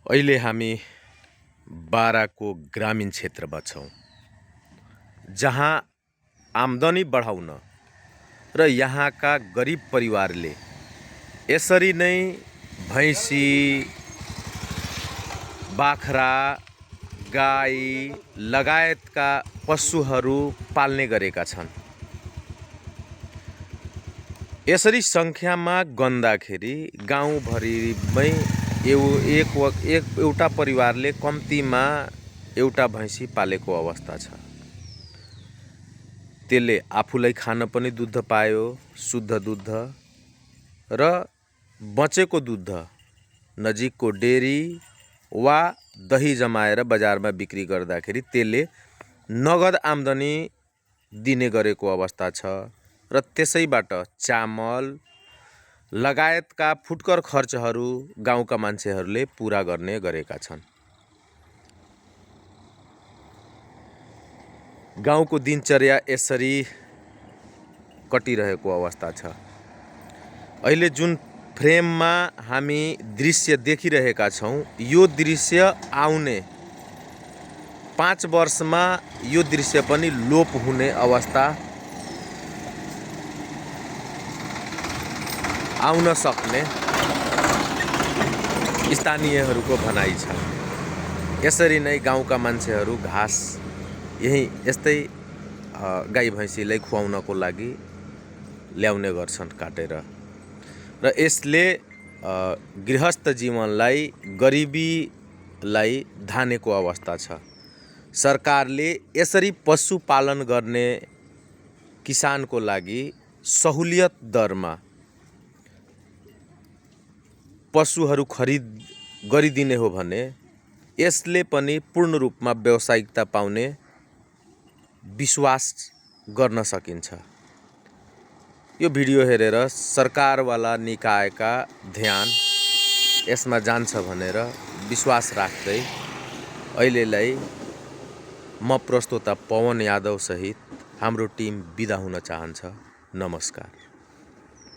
अहिले हामी बाराको ग्रामीण क्षेत्रमा छौँ, जहाँ आम्दानी बढाउन र यहाँका गरिब परिवारले यसरी नै भैँसी, बाख्रा, गाई लगायतका पशुहरू पाल्ने गरेका छन्। यसरी सङ्ख्यामा गन्दाखेरि गाउँभरिमै एउटा परिवारले कम्तीमा एउटा भैँसी पालेको अवस्था छ। त्यसले आफूलाई खान पनि दुध पायो, शुद्ध दुध, र बचेको दुध नजिकको डेरी वा दही जमाएर बजारमा बिक्री गर्दाखेरि त्यसले नगद आम्दानी दिने गरेको अवस्था छ र त्यसैबाट चामल लगायतका फुटकर खर्चहरू गाउँका मान्छेहरूले पुरा गर्ने गरेका छन्। गाउँको दिनचर्या यसरी कटिरहेको अवस्था छ। अहिले जुन फ्रेममा हामी दृश्य देखिरहेका छौँ, यो दृश्य आउने 5 वर्षमा यो दृश्य पनि लोप हुने अवस्था आउन सक्ने स्थानीयहरूको भनाइ छ। यसरी नै गाउँका मान्छेहरू घाँस यस्तै गाई भैँसीलाई खुवाउनको लागि ल्याउने गर्छन् काटेर, र यसले गृहस्थ जीवनलाई, गरिबीलाई धानेको अवस्था छ। सरकारले यसरी पशुपालन गर्ने किसानको लागि सहुलियत दरमा पशुहरू खरिद गरिदिने हो भने यसले पनि पूर्ण रूपमा व्यावसायिकता पाउने विश्वास गर्न सकिन्छ। यो भिडियो हेरेर सरकारवाला निकायका ध्यान यसमा जान्छ भनेर विश्वास राख्दै अहिलेलाई म प्रस्तोता पवन यादव सहित हाम्रो टिम बिदा हुन चाहन्छ। नमस्कार।